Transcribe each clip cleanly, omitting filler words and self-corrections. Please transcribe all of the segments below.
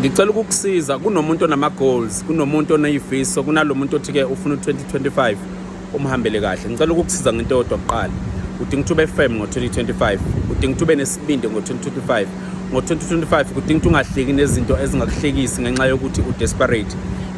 Ngicela ukukusiza. Kunomuntu onama-goals, kunomuntu oneyifiso, kunalo muntu othi-ke ufuna u-2025 umhambele kahle. Ngicela ukukusiza ngento eyodwa kuqala. Udinga ukuthi ube firm ngo-2025, udinga ukuthi ube nesibindi ngo-2025. Ngo-2025 kudinga ukuthi ungahleki nezinto ezingakuhlekisi ngenxa yokuthi u-desperate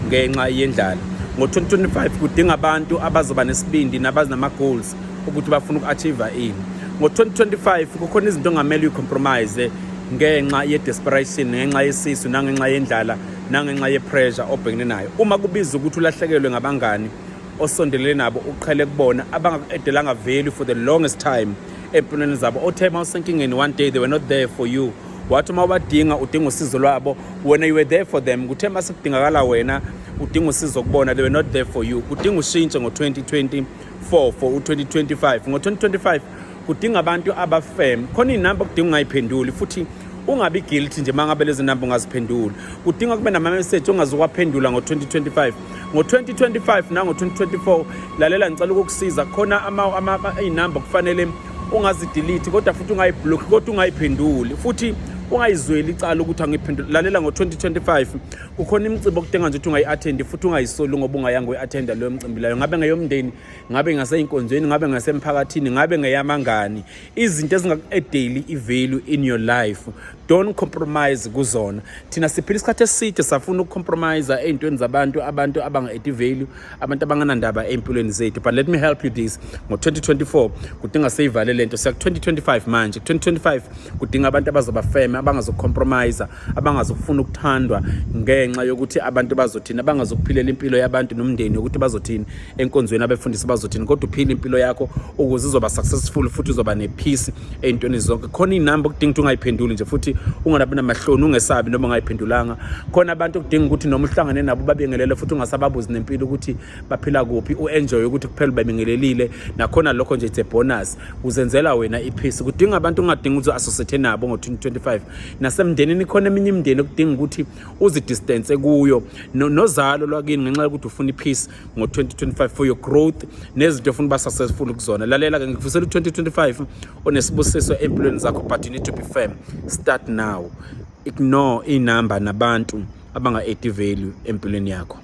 ngenxa yendlala. Ngo-2025 kudinga abantu abazoba nesibindi nabazinama-goals ukuthi bafuna uku-achieve ini. Ngo-2025 kukhona izinto ongamele uyi-compromise ngenxa ye-desperation, ngenxa yesisu, nangenxa yendlala, nangenxa ye-pressure obhekene nayo. Uma kubiza ukuthi ulahlekelwe ngabangani osondelene nabo, uqhele kubona, abangaku-addelanga value for the longest time empilweni zabo, othe uma usenkingeni one day they were not there for you, wathi uma ubadinga, udinga usizo lwabo, wena you were there for them, kuthe uma sekudingakala wena, udinga usizo kubona, they were not there for you. Kudinga ushintshe ngo-2024 for u-2025. Ngo-2025 kudinga abantu aba-firm. Khona iy'namba kudinga ungayiphenduli futhi ungabi guilty nje uma ngabe lezi namba ungaziphenduli. Kudinga kube nama-message ongazukwaphendula ngo-2025. Ngo-2025 nango-2024, lalela, ngicela ukukusiza. Khona iy'namba kufanele ungazi-delete kodwa futhi ungayi-block, kodwa ungayiphenduli futhi ungayizweli icala ukuthi angiphenduli. Lalela, ngo-2025 kukhona imicimbi okudinga nje ukuthi ungayi-attendi futhi ungayisoli ngoba ungayanga uyi-attenda leyo mcimbi leyo, ngabe ngeyomndeni, ngabe ngasey'nkonzweni, ngabe ngasemphakathini, ngabe ngeyamangani. Izinto ezingaku-addeli i-value in your life, don't compromise kuzona. Thina siphila isikhathi eside safuna uku-compromise ey'ntweni zabantu, abantu abanga-addi value, abantu abanganandaba ey'mpilweni zethu. But let me help you this: ngo-2024 kudinga seyivale lento, siya ku-2025 manje. 2025 kudinga abantu abazoba firm, abangazoku-compromise, abangazokufuna ukuthandwa ngenxa yokuthi abantu bazothini, abangazokuphilela impilo yabantu nomndeni ukuthi bazothini enkonzweni, abefundisi bazothini, kodwa uphile impilo yakho ukuze uzoba successful futhi uzoba ne-peace ey'ntweni zonke. Khona iy'namba okudinga ukuthi ungayiphenduli nje futhi unganabi namahloni, ungesabi noma ungayiphendulanga. Khona abantu okudinga ukuthi noma uhlangane nabo babingelele futhi ungasababuzi nempilo ukuthi baphila kuphi, u-enjoy ukuthi kuphela ubabingelelile. Nakhona lokho nje it's a bonus, uzenzela wena i-peace. Kudinga abantu ungadingi ukuthi u-associate nabo ngo-2025. Nasemndenini, khona eminye imindeni okudinga ukuthi uzi-distance kuyo nozalo lwakini ngenxa yokuthi ufuna i-peace ngo-2025 for your growth nezinto ofuna uba successful kuzona. Lalela-ke, ngikufisela u-2025 onesibusiso empilweni zakho, but you need to be firm. Start now. Ignore iy'namba nabantu abanga-addi value empilweni yakho.